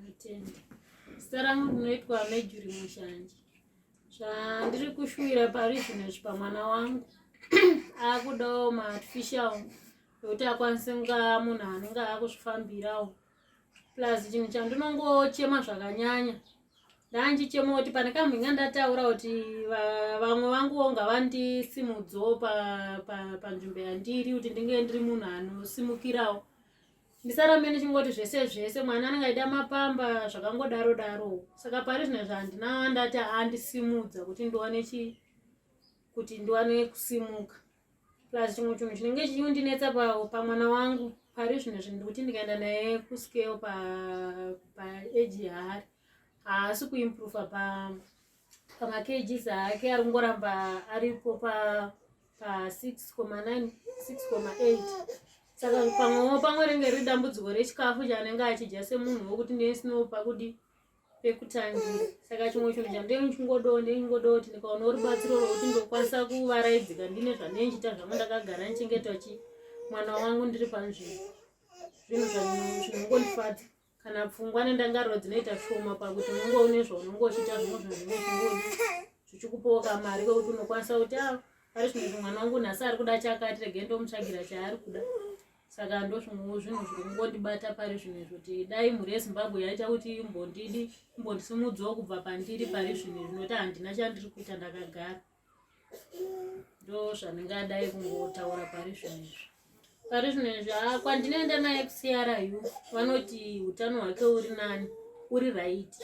Atende. Zita rangu ndinoitwa Mejuri Mushanje. Zvandiri kushuwira pari zvino izvi pamwana wangu akudawo maartificial ekuti akwanise kunga munhu anenge akuzvifambirawo. Plus chinhu chandinongochema zvakanyanya ndandichema kuti pane kamhinga ndataura kuti vamwe vanguwo ngavandisimudzewo panzvimbo yandiri kuti ndinge ndiri munhu anosimukirawo. Ndisarambe ndichingoti zvese zvese mwana anenge aida mapamba zvakangodaro daro. Saka pari zvino izvi handina ndati andisimudza kuti ndiwane chi kuti ndiwane kusimuka. Plus chimwe chinhu chinenge chichindinetsa pa pamwana wangu pari zvino izvi ndikuti ndikaenda naye kuscale pa pa age yaari haasi kuimprova pa pamakgs ake ari kungoramba aripo pa pa 6,9 6,8 saka pamwewo pamwe ringe riri dambudziko rechikafu chaanenge achidya semunhu wokuti ndesinopa kudi pekutangira saka chimwe chinhu chandinochingodoo ndingodoo kuti ndikaonawo rubatsiro rwekuti ndokwanisa kuvaraidzika ndine zvandinchiita zvangu ndakagara ndichengeta chi mwana wangu ndiri panzvimbo zvinhu zvinongondifadza kana pfungwa nendangariro dzinoita shoma pakuti unonge une zvaunonge uchiita zvimwe zvinhu zvinenge zvingodi zvichikupawo kamari kekuti unokwanisa kuti a ah, pari zvino izvi mwana wangu nhasi ari kuda chakati regai ndomutsvagira chaari kuda saka ndozvimwewo zvinhu zviri kungondibata pari zvino izvi kuti dai mhuri yezimbabwe yaita kuti imbondidi imbondisimudzawo kubva pandiri pari zvino izvi nokuti handina chandiri kuita ndakagara ndozvandingadai kungotaura pari zvino izvi pari zvino izvi ah, kwandinoenda naye kucru vanoti utano hwake uri nani uri raiti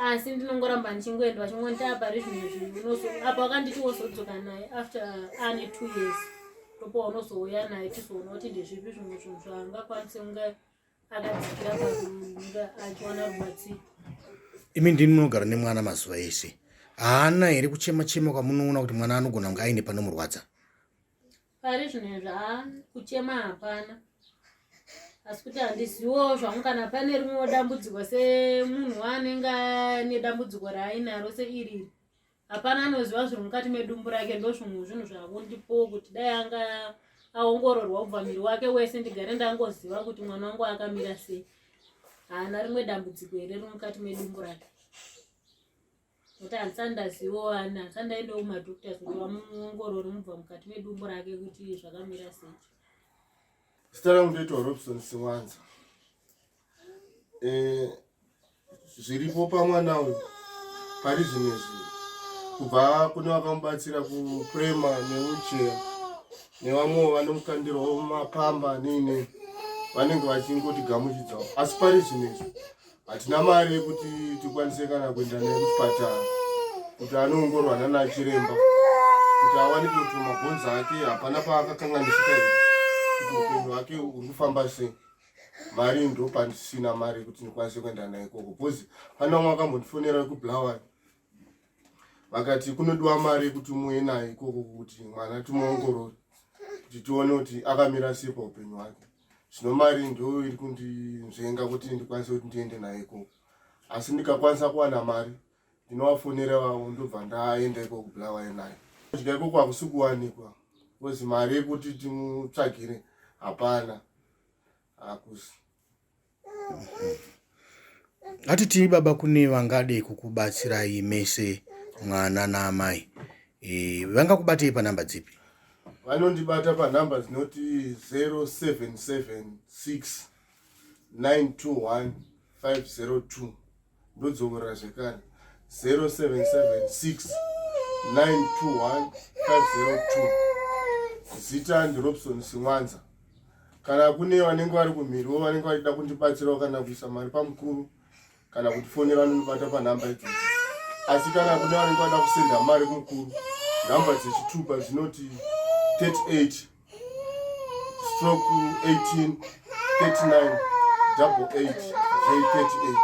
asi ndinongoramba ndichingoenda vachingonditi ah, pari zvino izvi apa vakanditi wozodzoka naye after ane two years ndopaunozouya naye tizoona kuti ndezvipi zvimwe zvinhu zvaangakwanise kunge akadzikira pakunge achiwana rubatsiro. Imi ndimi munogara nemwana mazuva ese, haana here kuchema chema kwamunoona kuti mwana anogona kunge aine panomurwadza? Pari zvino izvi haa kuchema hapana, asi kuti handiziwo zvangu kana pane rimwewo dambudziko semunhu waanenge ane dambudziko raainaro seiriri hapana anoziva zviri mukati medumbu rake ndozvimwe zvinhu zvakundipowo kuti dai anga aongororwa kubva miri wake wese ndigare ndangoziva kuti mwana wangu akamira sei haana rimwe dambudziko here riri mukati medumbu rake nokuti handisati ndazivo ani handisati ndaendawo kumadoctors kuti vamuongorore mubva mukati medumbu rake kuti zvakamira sei zita rangu ndoitwa robson simwanza Eh, zviripo pamwana uyu pari zvino izvi kubva kune vakamubatsira kuprema newheelchair nevamwewo vanomukandirawo mapamba nei nei vanenge vachingoti gamuchidzawo asi pari zvino izvi hatina mari yekuti tikwanise kana kuenda naye kuchipatara kuti anoongorwa nana chiremba kuti awanike kuti mabhonzo ake hapana paakakanganisika here kuti upenyu hwake uri kufamba sei mari ndopandisina mari yekuti ndikwanise kuenda naye ikoko bcause pane vamwe vakambondifonera vekubulawayo vakati kunodiwa mari yekuti muuye naye ikoko kuti mwana timuongorore kuti tione kuti akamira sei paupenyu hwake zvino mari ndo iri kundinzvenga kuti ndikwanise kuti ndiende naye ikoko asi ndikakwanisa kuwana mari ndinovafonera vavo ndobva ndaenda ikoko kubulawayo naye kudya ikoko hakusi kuwanikwa bcause mari yekuti timutsvagire hapana hakusi Ngatitii baba kune vangade kukubatsirai mese mwana naamai e, vangakubatei panhamba dzipi? Vanondibata panhamba dzinoti 0776 921 502 ndodzokorera zvekare 0776 921 502 zita ndirobson simwanza kana kune vanenge vari kumhiriwo vanenge vachida kundibatsirawo kana kuisa mari pamukuru kana kutifonera vanondibata panhamba idzodzo asi kana kune vanenge vada kusenda mari kumukuru nhamba dzechitupa dzinoti 38 stroke 18 39 double 8 j38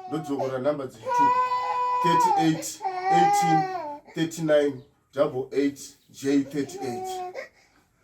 ndodzokora nhamba dzechitupa 38 18 39 double 8 j38.